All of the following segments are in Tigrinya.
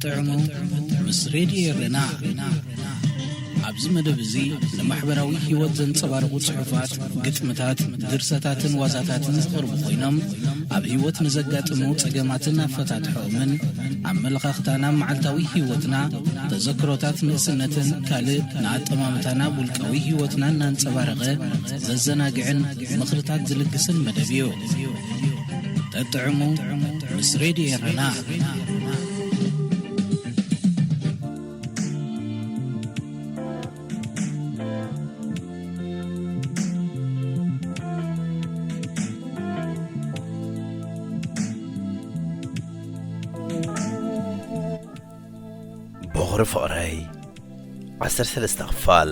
ጥዕሙ ምስ ሬድዮ ኤረና። ኣብዚ መደብ እዚ ንማሕበራዊ ህይወት ዘንጸባርቑ ጽሑፋት፣ ግጥምታት፣ ድርሰታትን ዋዛታትን ዝቐርቡ ኮይኖም፣ ኣብ ህይወት ንዘጋጥሙ ጸገማትን ኣፈታትሖኦምን፣ ኣመለኻኽታና፣ መዓልታዊ ህይወትና፣ ተዘክሮታት ንእስነትን ካልእ ንኣጠማምታና ውልቃዊ ህይወትና እናንጸባረቐ ዘዘናግዕን ምኽርታት ዝልግስን መደብ እዩ። ጠጥዕሙ ምስ ሬድዮ ኤረና። ቦኽሪ ፍቕረይ ዓሰርተ ሰለስተ ክፋል።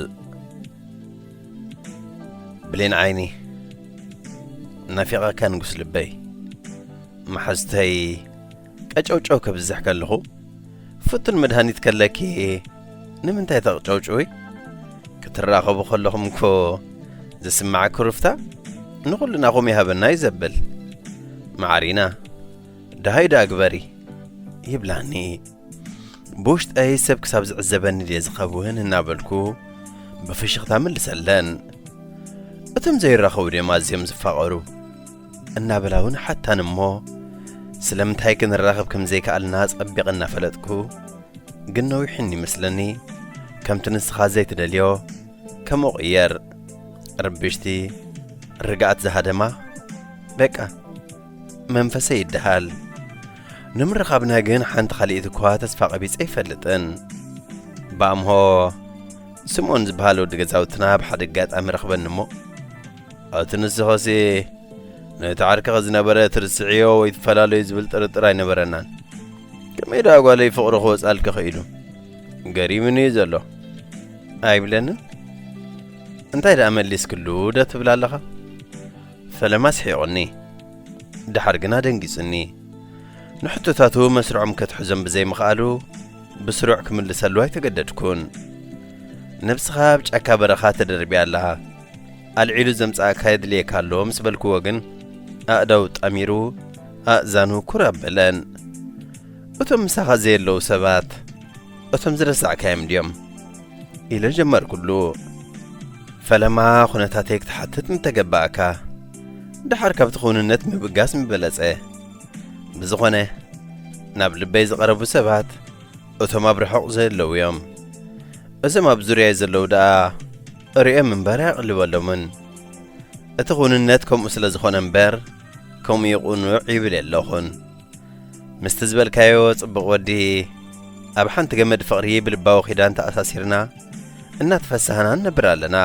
ብሌን ዓይኒ ናፊቐካ ንጉስ ልበይ፣ መሓዝተይ ቀጨውጨው ከብዝሕ ከለኹ፣ ፍቱን መድሃኒት ከለኪ ንምንታይ ተቕጨውጭዊ? ክትራኸቡ ከለኹም እኮ ዝስማዕ ክሩፍታ ንኹልናኹም ይሃበና እዩ ዘብል። መዓሪና፣ ደሃይ ደኣ ግበሪ ይብላኒ። ብውሽጠይ ሰብ ክሳብ ዝዕዘበኒ ድየ ዝኸውን እናበልኩ ብፍሽኽታ መልሰለን። እቶም ዘይራኸቡ ድዮም ኣዝዮም ዝፋቐሩ? እናበላ እውን ሓታን እሞ፣ ስለምንታይ ክንራኸብ ከም ዘይከኣልና ጸቢቐ እናፈለጥኩ፣ ግን ነዊሕኒ ይመስለኒ፣ ከምቲ ንስኻ ዘይትደልዮ፣ ከም እቕየር፣ ርብሽቲ፣ ርግኣት ዝሃደማ፣ በቃ፣ መንፈሰይ ይደሃል። ንምርኻብና ግን ሓንቲ ካልኢት እኳ ተስፋ ቀቢጸ ኣይፈልጥን። ብኣምሆ፣ ስምኦን ዝበሃል ወዲ ገዛውትና ብሓደ ኣጋጣሚ ረኽበኒ እሞ፣ "ኣቲ ንስኸሲ ነቲ ዓርክኺ ዝነበረ ትርስዕዮ ወይ ትፈላለዩ ዝብል ጥርጥር ኣይነበረናን። ከመይ ደኣ ጓለይ ፍቕሩ ክወጻልኪ ኽኢሉ? ገሪሙኒ እዩ ዘሎ" ኣይብለንን? እንታይ ደኣ መሊስክሉ ዶ ትብል ኣለኻ? ፈለማ ስሒቑኒ፣ ደሓር ግና ደንጊጹኒ። ንሕቶታቱ መስርዖም ከትሕዞም ብዘይምኽኣሉ፣ ብስሩዕ ክምልሰሉ ኣይተገደድኩን። ነብስኻ ኣብ ጫካ በረኻ ተደርብያ ኣለኻ። ኣልዒሉ ዘምጽኣካ የድልየካ ኣሎ ምስ በልክዎ ግን፣ ኣእዳው ጠሚሩ፣ ኣእዛኑ ኩር ኣበለን። "እቶም ምሳኻ ዘየለዉ ሰባት፣ እቶም ዝረሳዕካዮም ድዮም?" ኢለ ጀመርኩሉ። ፈለማ ኩነታተይ ክትሓትት ምተገባእካ፣ ደሓር ካብቲ ክውንነት ምብጋስ ምበለጸ። ብዝኾነ፣ ናብ ልበይ ዝቐረቡ ሰባት፣ እቶም ኣብ ርሑቕ ዘለዉ እዮም። እዞም ኣብ ዙርያይ ዘለዉ ደኣ ርእዮም እምበር ኣየቕልበሎምን። እቲ ክውንነት ከምኡ ስለ ዝኾነ እምበር፣ ከምኡ እዩ ቅኑዕ ይብል የለኹን። ምስቲ ዝበልካዮ ጽቡቕ ወዲ ኣብ ሓንቲ ገመድ ፍቕሪ ብልባዊ ኪዳን ተኣሳሲርና እናተፈሳህና ንነብር ኣለና።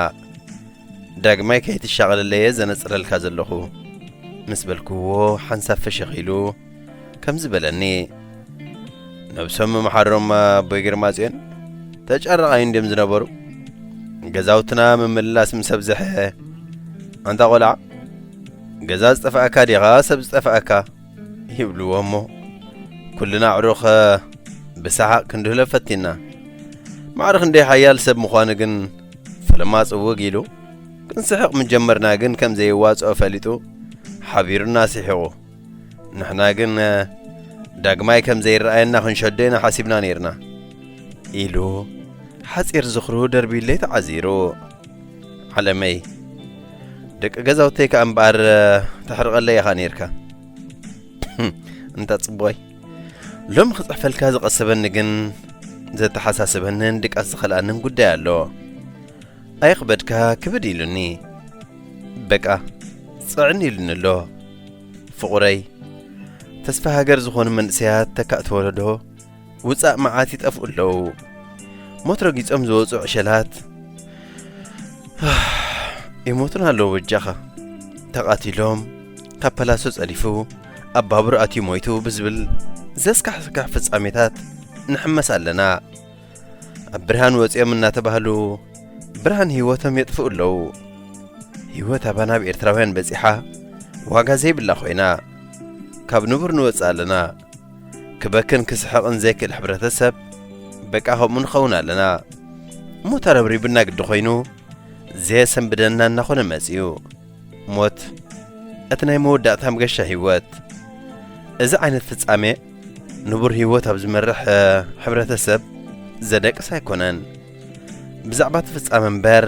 ዳግማይ ከይትሻቐለለየ ዘነጽረልካ ዘለኹ ምስ በልክዎ ሓንሳብ ፍሽኽ ኢሉ ከምዚ በለኒ። ነብሶም ምምሓሮም ኣቦይ ግርማጽዮን ተጫረቓይ እንድዮም ዝነበሩ። ገዛውትና ምምልላስ ምስ ኣብዝሐ፣ "ኣንታ ቆልዓ፣ ገዛ ዝጠፍኣካ ዲኻ ሰብ ዝጠፍኣካ?" ይብልዎ እሞ፣ ኩልና ኣዕሩኽ ብሰሓቕ ክንድህሎ ፈቲና። ማዕረ ክንደይ ሓያል ሰብ ምዃኑ ግን ፈለማ ጽውግ ኢሉ፣ ክንስሕቕ ምጀመርና ግን ከም ዘይዋጽኦ ፈሊጡ ሓቢሩና ስሒቑ። ንሕና ግን ዳግማይ ከም ዘይረኣየና ክንሸዶ ኢና ሓሲብና ነይርና፣ ኢሉ ሓጺር ዝኽሩ ደርቢለይ ተዓዚሩ። ዓለመይ፣ ደቂ ገዛውተይ ከኣ እምበኣር ተሕርቐለይ ኢኻ ነይርካ። እንታ ጽቡቐይ፣ ሎሚ ክጽሕፈልካ ዝቐሰበኒ ግን ዘተሓሳስበንን ድቃስ ዝኸልኣንን ጉዳይ ኣሎ። ኣየኽበድካ ክብድ ኢሉኒ። በቃ፣ ጽዕን ኢሉኒ ኣሎ። ፍቑረይ፣ ተስፋ ሃገር ዝኾኑ መንእሰያት ተካእቲ ወለዶ ውጻእ መዓት ይጠፍኡ ኣለዉ። ሞት ረጊጾም ዝወጹ ዕሸላት ይሞቱን ኣለዉ። በጃኻ፣ ተቓቲሎም፣ ካብ ፓላሶ ጸዲፉ፣ ኣብ ባቡር ኣትዩ ሞይቱ ብዝብል ዘስካሕክሕ ፍጻሜታት ንሕመስ ኣለና። ኣብ ብርሃን ወጺኦም እናተባህሉ ብርሃን ህይወቶም የጥፍኡ ኣለዉ። ህይወት ኣባና ኣብ ኤርትራውያን በጺሓ ዋጋ ዘይብላ ኮይና፣ ካብ ንቡር ንወጽእ ኣለና። ክበክን ክስሕቕን ዘይክእል ሕብረተሰብ በቃ ከምኡ ንኸውን ኣለና። ሞት ኣረብሪቡና ግዲ ኮይኑ ዘየሰንብደና እናኾነ መጺኡ። ሞት እቲ ናይ መወዳእታ መገሻ ህይወት። እዚ ዓይነት ፍጻሜ ንቡር ህይወት ኣብ ዝመርሕ ሕብረተሰብ ዘደቅስ ኣይኮነን። ብዛዕባ እቲ ፍጻመ እምበር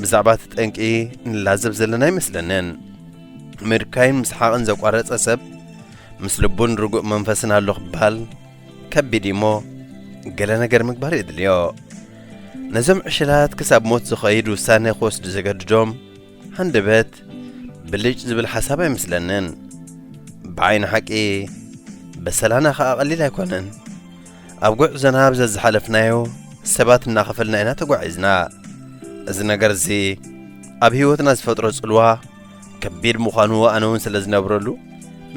ብዛዕባ እቲ ጠንቂ ንላዘብ ዘለና ኣይመስለንን። ምድካይን ምስሓቕን ዘቋረጸ ሰብ ምስ ልቡን ርጉእ መንፈስን ኣሎ ክበሃል ከቢድ እዩሞ፣ ገለ ነገር ምግባር የድልዮ። ነዞም ዕሸላት ክሳብ ሞት ዝኸይድ ውሳነ ክወስዱ ዘገድዶም ሃንደበት ብልጭ ዝብል ሓሳብ ኣይመስለንን። ብዓይኒ ሓቂ በሰላና ኸኣ ቀሊል ኣይኮነን። ኣብ ጉዕዞና ብዘዝሓለፍናዮ ሰባት እናኸፈልና ኢና ተጓዒዝና። እዚ ነገር እዚ ኣብ ህይወትና ዝፈጥሮ ጽልዋ ከቢድ ምዃኑ ኣነ እውን ስለ ዝነብረሉ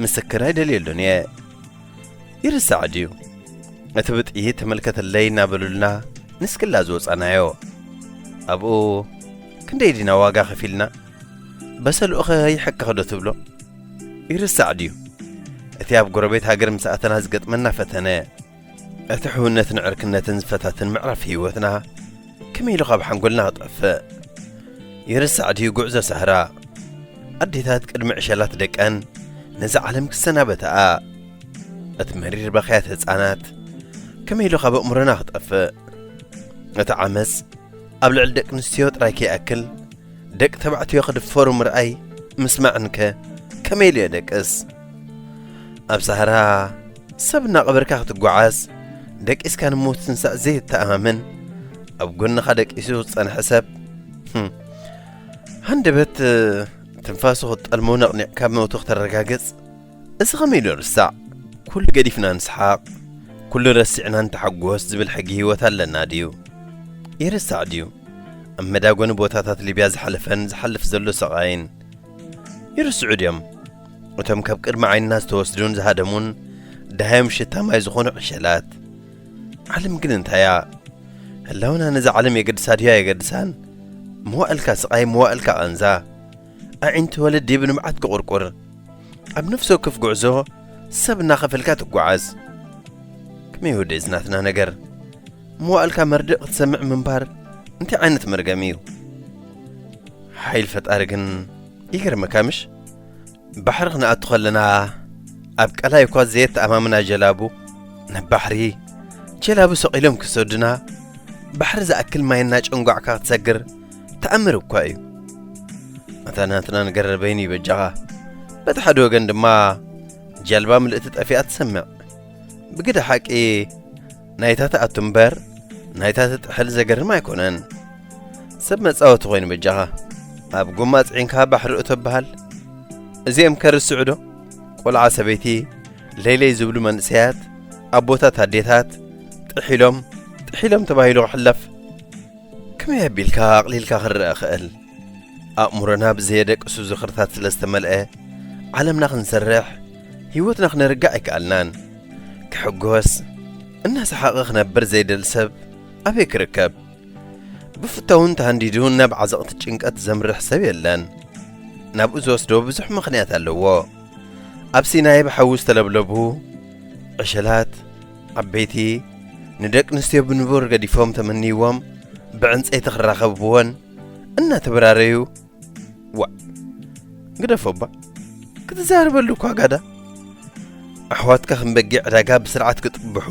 ምስክር ኣይደልየሉን እየ። ይርሳዕ ድዩ? እቲ ብጥይት ተመልከተለይ እናበሉልና ንስክላ ዝወጻናዮ። ኣብኡ ክንደይ ዲና ዋጋ ከፊልና? በሰልኡኸ ይሕከኽ ዶ ትብሎ? ይርሳዕ ድዩ? እቲ ኣብ ጎረቤት ሃገር ምስ ኣተና ዝገጥመና ፈተነ፣ እቲ ሕውነትን ዕርክነትን ዝፈታትን ምዕራፍ ህይወትና ከመይ ኢሉ ካብ ሓንጎልና ክጠፍእ? ይርሳዕ ድዩ ጉዕዞ ሳህራ? ኣዴታት ቅድሚ ዕሸላት ደቀን ነዛ ዓለም ክሰናበታኣ፣ እቲ መሪር በኽያት ህጻናት ከመይ ኢሉ ካብ ኣእምሮና ክጠፍእ? እቲ ዓመጽ ኣብ ልዕሊ ደቂ ኣንስትዮ ጥራይ ከይኣክል፣ ደቂ ተባዕትዮ ክድፈሩ ምርኣይ ምስማዕንከ ከመይ ኢሉ የደቅስ? ኣብ ሳህራ ሰብ እናቐበርካ ክትጓዓዝ፣ ደቂስካ ንሞት ትንሳእ ዘየተኣማምን፣ ኣብ ጎንኻ ደቂሱ ዝጸንሐ ሰብ፣ ህም፣ ሃንደበት ትንፋሱ ክትጠልሞ ነቕኒቕካ ሞቱ ክተረጋግጽ፣ እዚ ኸመይ ኢሉ ይርሳዕ? ኩሉ ገዲፍና ንስሓቕ፣ ኩሉ ረሲዕና ንተሓጎስ ዝብል ሕጊ ህይወት ኣለና ድዩ? ይርሳዕ ድዩ? ኣብ መዳጎኒ ቦታታት ሊብያ ዝሓለፈን ዝሓልፍ ዘሎ ሰቓይን ይርስዑ ድዮም? እቶም ካብ ቅድሚ ዓይንና ዝተወስዱን ዝሃደሙን ደሃዮም ሽታ ማይ ዝኾኑ ዕሸላት። ዓለም ግን እንታይ እያ? ህላውና ነዛ ዓለም የገድሳ ድዩ ኣየገድሳን? መዋእልካ ስቓይ፣ መዋእልካ ቃንዛ። ኣዒንቲ ወለዲ ብንብዓት ክቑርቁር። ኣብ ነፍሲ ወከፍ ጉዕዞ ሰብ እናኸፈልካ ትጓዓዝ። ከመይ ወደይ ዝናትና ነገር? መዋእልካ መርድእ ክትሰምዕ ምንባር እንታይ ዓይነት መርገም እዩ? ሓይል ፈጣሪ ግን ይገርመካ ምሽ? ባሕሪ ክንኣቱ ከለና ኣብ ቀላይ እኳ ዘየተኣማምና ጀላቡ ናብ ባሕሪ ጀላቡ ሰቒሎም ክሰዱና፣ ባሕሪ ዝኣክል ማይ እናጨንጓዕካ ክትሰግር ተኣምር እኳ እዩ። ኣታ ናትና ነገር በይኑ ይበጃኻ። በቲ ሓደ ወገን ድማ ጃልባ ምልእቲ ጠፊኣ ትሰምዕ። ብግደ ሓቂ ናይታ ትኣቱ እምበር ናይታ ትጥሕል ዘገርም ኣይኮነን። ሰብ መጻወቲ ኮይኑ በጃኻ። ኣብ ጎማ ጽዒንካ ባሕሪ እቶ በሃል። እዚኦም ከርስዑ ዶ? ቆልዓ ሰበይቲ፣ ለይለይ ዝብሉ መንእሰያት፣ ኣቦታት ኣዴታት፣ ጥሒሎም፣ ጥሒሎም ተባሂሉ ክሕለፍ። ከመይ ኣቢልካ ኣቕሊልካ ክረኣ ክእል? ኣእምሮና ብዘየደቅሱ ዝኽርታት ስለ ዝተመልአ፣ ዓለምና ክንሰርሕ፣ ህይወትና ክነርግዕ ኣይከኣልናን። ክሕጎስ፣ እናሰሓቐ ክነብር ዘይደሊ ሰብ ኣበይ ክርከብ? ብፍታውን ተሃንዲዱ ናብ ዓዘቕቲ ጭንቀት ዘምርሕ ሰብ የለን። ናብኡ ዝወስዶ ብዙሕ ምኽንያት ኣለዎ። ኣብ ሲናይ ብሓዊ ዝተለብለቡ ዕሸላት፣ ዓበይቲ፣ ንደቂ ኣንስትዮ ብንቡር ገዲፎም ተመንይዎም ብዕንጸይቲ ክራኸብዎን እናተበራረዩ፣ ዋእ፣ ግደፎ እባ። ክትዛረበሉ እኳ ጋዳ። ኣሕዋትካ ከም በጊዕ ዕዳጋ ብስርዓት ክጥብሑ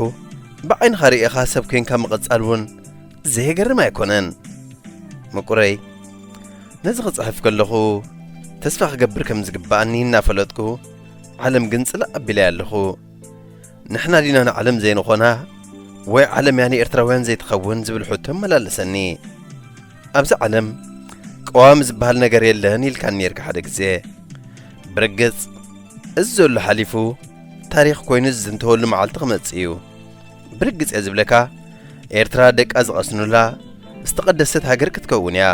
ብዓይንኻ ርኢኻ ሰብ ኮይንካ ምቕጻል እውን ዘየገርም ኣይኮነን። ምቁረይ፣ ነዚ ክጽሕፍ ከለኹ ተስፋ ክገብር ከም ዝግብኣኒ እናፈለጥኩ፣ ዓለም ግን ጽላእ ኣቢለያ ኣለኹ። ንሕና ዲና ንዓለም ዘይንኾና ወይ ዓለም እያ ንኤርትራውያን ዘይትኸውን ዝብል ሕቶ እመላለሰኒ። ኣብዚ ዓለም ቀዋሚ ዝበሃል ነገር የለን ኢልካኒ ነርካ ሓደ ግዜ። ብርግጽ እዚ ዘሎ ሓሊፉ ታሪኽ ኮይኑ ዝዝንተወሉ መዓልቲ ክመጽእ እዩ። ብርግጽ እየ ዝብለካ፣ ኤርትራ ደቃ ዝቐስኑላ ዝተቐደሰት ሃገር ክትከውን እያ።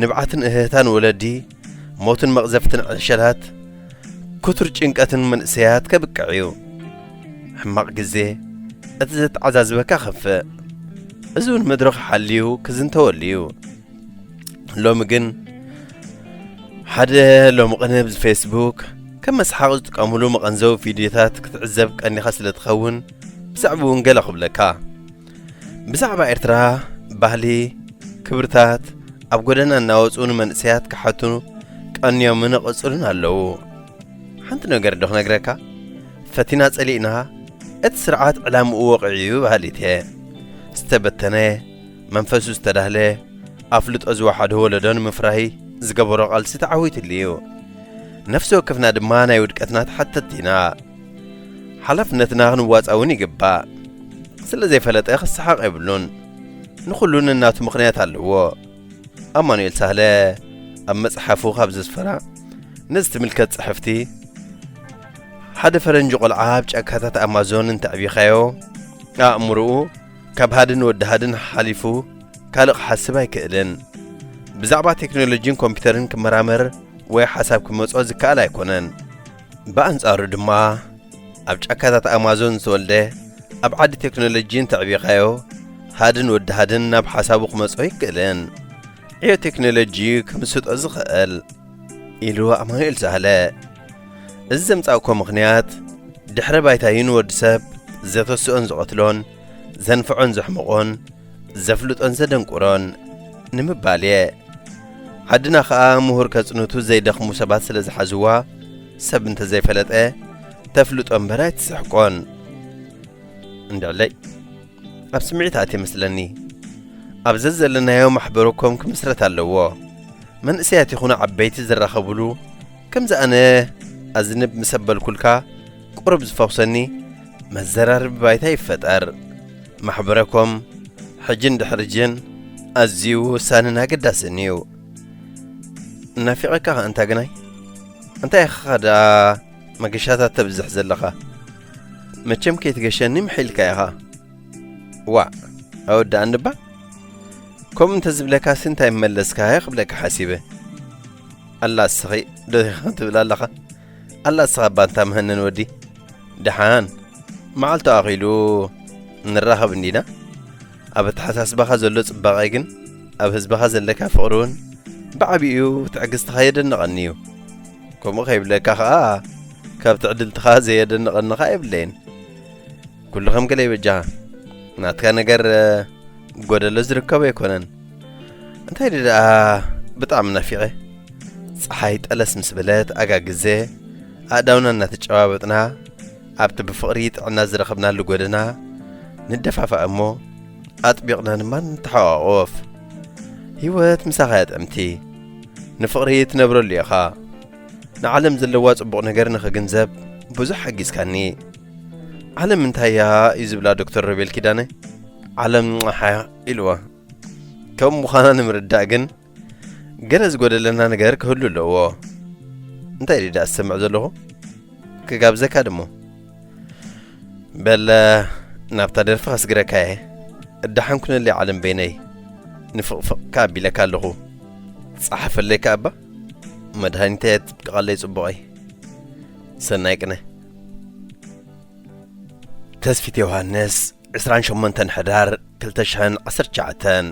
ንብዓትን እህህታን ወለዲ፣ ሞትን መቕዘፍትን ዕሸላት፣ ክቱር ጭንቀትን መንእሰያት ከብቅዕ እዩ። ሕማቕ ግዜ እቲ ዘተዓዛዝበካ ከፍእ። እዚ እውን መድረኽ ሓልዩ ክዝንተወሉ እዩ። ሎሚ ግን ሓደ ሎሚ ቅንብ ፌስቡክ ከም መስሓቕ ዝጥቀምሉ መቐንዘዊ ቪድዮታት ክትዕዘብ ቀኒኻ ስለ ትኸውን ብዛዕባኡ እውን ገለ ክብለካ። ብዛዕባ ኤርትራ ባህሊ፣ ክብርታት ኣብ ጎደና እናወጹ ንመንእሰያት ክሓቱ ቀንዮምን ይቕጽሉን ኣለዉ። ሓንቲ ነገር ዶ ክነግረካ? ፈቲና ጸሊእና እቲ ስርዓት ዕላምኡ ወቒዑ እዩ በሃሊት እየ። ዝተበተነ፣ መንፈሱ ዝተዳህለ፣ ኣፍልጦ ዝወሓደ ወለዶ ንምፍራይ ዝገበሮ ቃልሲ ተዓዊትሉ እዩ። ነፍሲ ወከፍና ድማ ናይ ውድቀትና ተሓተትቲ ኢና። ሓላፍነትና ክንዋፃ እውን ይግባእ። ስለ ዘይፈለጠ ክሰሓቕ የብሉን። ንኹሉ ነናቱ ምኽንያት ኣለዎ። ኣማኑኤል ሳህለ ኣብ መጽሓፉ ካብ ዘስፈራ ነዚ ትምልከት ጽሕፍቲ፣ ሓደ ፈረንጂ ቆልዓ ኣብ ጫካታት ኣማዞን እንተዕቢኻዮ፣ ኣእምሮኡ ካብ ሃድን ወዲ ሃድን ሓሊፉ ካልእ ክሓስብ ኣይክእልን። ብዛዕባ ቴክኖሎጂን ኮምፒውተርን ክመራመር ወይ ሓሳብ ክመጾ ዝከኣል ኣይኮነን። ብኣንጻሩ ድማ ኣብ ጫካታት ኣማዞን ዝተወልደ ኣብ ዓዲ ቴክኖሎጂ እንተዕቢኻዮ፣ ሃድን ወዲ ሃድን ናብ ሓሳቡ ክመጾ ኣይክእልን። ዕዮ ቴክኖሎጂ ክምስጦ ዝኽእል ኢሉ ኣማኑኤል ሳህለ። እዚ ዘምጻእኮ ምኽንያት ድሕረ ባይታዩ ንወዲ ሰብ ዘተስኦን ዝቐትሎን ዘንፍዖን ዘሕምቖን ዘፍልጦን ዘደንቁሮን ንምባል እየ። ዓድና ኸኣ ምሁር ከጽንቱ ዘይደኽሙ ሰባት ስለ ዝሓዝዋ፣ ሰብ እንተ ዘይፈለጠ ተፍልጦ እምበር ኣይትስሕቆን። እንድዕለይ ኣብ ስምዒት ኣትየ መስለኒ። ኣብ ዘዘለናዮ ማሕበረኮም ክምስረት ኣለዎ። መንእሰያት ይኹኑ ዓበይቲ ዝራኸብሉ፣ ከምዚ ኣነ ኣዝንብ ምስ ኣበልኩልካ ቁሩብ ዝፈውሰኒ መዘራረቢ ባይታ ይፈጠር። ማሕበረኮም ሕጅን ድሕርጅን ኣዝዩ ወሳንን ኣገዳስን እዩ። እናፊቐካ ኸኣ እንታ ግናይ? እንታይ ኢኻ ደኣ መገሻታት ተብዝሕ ዘለኻ? መቸም ከይትገሸኒ ምሒልካ ኢኻ። ዋእ፣ ኣወዳእኒ እባ። ከምኡ እንተ ዝብለካሲ እንታይ ምመለስካዮ ክብለካ ሓሲበ። ኣላ እስኺ ዶ ኢኻ ትብል ኣለኻ? ኣላ እስኻ እባ እንታ መሃነን ወዲ። ደሓን፣ መዓልቱ ኣኺሉ ንራኸብ እንዲና። ኣብ ኣተሓሳስባኻ ዘሎ ጽባቐ ግን፣ ኣብ ህዝብኻ ዘለካ ፍቕሪ እውን ብዓቢኡ ትዕግስትኻ የደንቐኒ እዩ። ከምኡ ከይብለካ ኸኣ፣ ካብ ትዕድልትኻ ዘየደንቐኒ ኸኣ የብለይን። ኩሉ ከም ገለ ይበጃኻ። ናትካ ነገር፣ እ፣ ጎደሎ ዝርከቦ ኣይኮነን። እንታይ ድኣ ብጣዕሚ ናፊቐ። ጸሓይ ጠለስ ምስ በለት ኣጋ ግዜ ኣእዳውና እናተጨባበጥና ኣብቲ ብፍቕሪ ጥዕና ዝረኸብናሉ ጎደና ንደፋፋእ እሞ ኣጥቢቕና ድማ ንተሓቋቖፍ። ህይወት ምሳኻ እያ ጥዕምቲ። ንፍቕሪ ትነብረሉ ኢኻ። ንዓለም ዘለዋ ጽቡቕ ነገር ንኽግንዘብ ብዙሕ ሓጊዝካኒ። ዓለም እንታይ እያ እዩ ዝብላ ዶክተር ሮቤል ኪዳነ? ዓለም ሓያ ኢልዋ። ከም ምዃና ንምርዳእ ግን ገለ ዝጎደለና ነገር ክህሉ ኣለዎ። እንታይ ድዩ ደኣ ዝሰምዕ ዘለኹ? ክጋብዘካ ድሞ። በለ ናብታ ደርፊ ከስግረካ እየ። እዳሓን ኩነለይ ዓለም በይነይ። ንፍቕፍቕ ከኣ ኣቢለካ ኣለኹ። ጸሓፈለይ ከኣ እባ። መድሃኒተይ ኣጥብቀለይ ጽቡቐይ። ሰናይ ቅነ። ተስፊት ዮሃንስ፣ ዕስራን ሸሞንተን ሕዳር ክልተ ሽሕን ዓሰርተ ትሽዓተን።